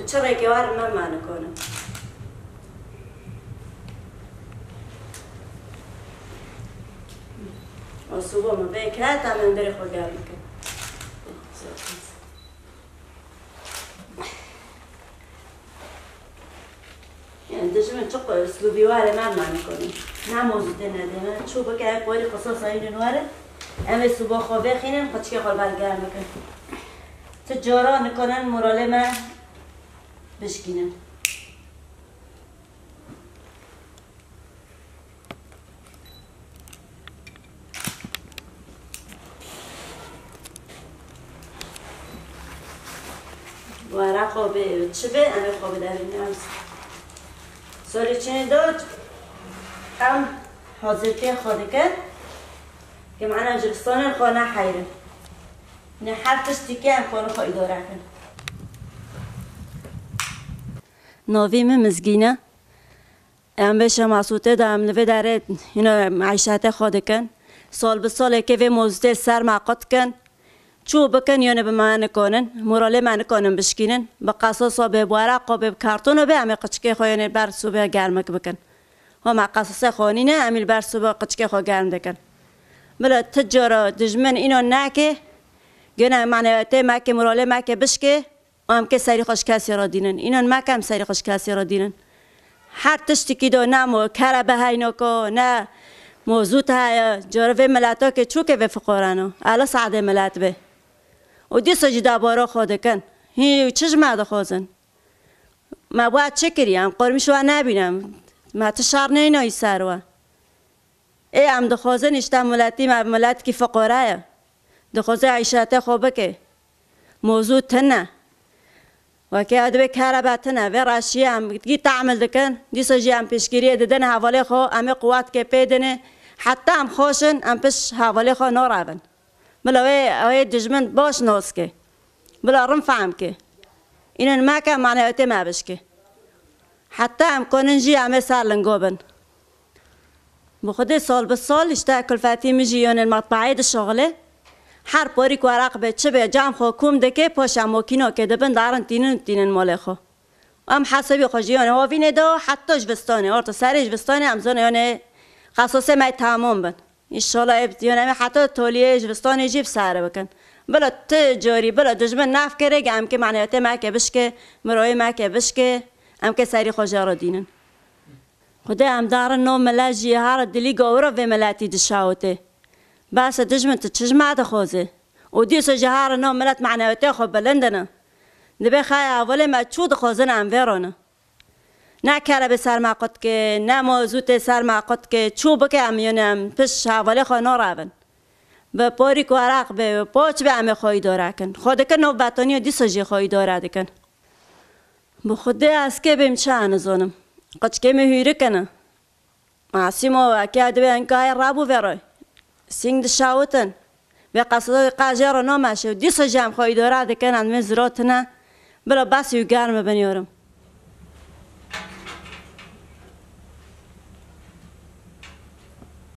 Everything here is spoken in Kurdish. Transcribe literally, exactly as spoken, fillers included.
Çi rêkê war me manikonin. O subo me vê kete min berê xwe germ bikin. Yani dijmin çi qo-, uslubî ware me manikonin. Ne mozû tê nedê me. Çû bike ev qorî qisas ayînin ware. Em ê subo xwe vêxînin, xwe çikê xwe ber germ bikin. Ti cara nikonin moralê me bişkînin. Wara xwe bê çi bê, em ê xwe biderînin. Sorê çinê do em hazirtiyê xwe dikin. Ke mana zivistanên xwe neheyrin. Ne her tiştekî em xwe li xwe îdare kin. Navê min Mizgîn e. Em vê şemasûtê de em li vê derê hîna eyşetê xwe dikin. Sal bi salekê vê mozûtê ser me qut kin. Çû bikin, yone bi me nikonin, moralê me nikonin bişkînin. Bi qesosa bê, bi weraqo bê, bi kartono bê, em ê qiçikê xwe yone ber sobê germik bikin. Ho me qesosê xwe nîne, em ê li ber sobê qiçikê xwe germ dikin. Bila ti cara dijmin îno neke, gene manewetê meke, moralê meke bişke, em kê serî xwe ji kesê re dînin. Înan meke em serî xwe ji kesê re dînin. Her tiştikî do, ne mo kerebe heynoko, ne mozût heye. Cara vê mileta ke çûke vê fiqorano. Ela sadê milet be. Û dîsa jî debara xwe dikin. Hî çi ji me dixwazin? Me wa çi kiriye? Em qurmîş wa nebîne. Me ti şer neynoyî ser we. Ê em dixwazin îşte miletî me miletkî fiqore ye. Dixwaze eyşetê xwe bike. Mozû tune. Weke ew dibê kerebe tune. Vê reşiyê em gî te'mil dikin. Dîsa jî em piştgiriyê didin hevalê xwe. Em ê quwet ke pê dinê. Heta em xweş in, em piş hevalê xwe norevin. Bila wê, wê dijmin baş nas ke. Bila rin fehm ke. Înan meke, manewetê me bişke. Heta em konin jî em ê ser lingo bin. Bi xwedê sal bi sal îşte kulfetî min jî yonên matbaeyê dişoxile. Her porîk weraq be, çi be, cam xwe kûm dike, paşa mokîno ke dibin darin tînin û tînin malê xwe. Em hesabî xwe jî yone hovînê de, heta ji vistanê, orta serê ji vistanê em zone yone qesosê me tamam bin. Înşallah ê bitîyon em ê heta toliyê ji vistanê jî bi sare bikin. Bila ti carî, bila dijmin nafkere ge em ke manewetê me ke bişke, miroyê me ke bişke, em ke serî xwe jê re dînin. Xwedê em darin no milet jî hara dilî gawira vê miletî dişawite. Bes e dijmin tu çi ji me dixwaze? Û dîsa jî hara no milet manewetê xwe bilind ine. Dibê xaya hevalê me çû dixwazin em vê rone. Ne kerebe ser me qut ke, ne mozûtê ser me qut ke, çû bike em yone em piş hevalê xwe norevin. Bi porîk weraq be, bi poç be em ê xwe îdare kin. Xwe dikin nov betoniye dîsa jî xwe îdare dikin. Bi xwedê ez kê bêm çi nizanim. Qiçkê min hûrik ine. Masîmo weke divê enkayê rabû vê re. Sîng dişawitin. Vê qesada qajê re nameşe û dîsa jî em xwe îdare dikin, em min zirotine. Bila bes û germ bin yorim.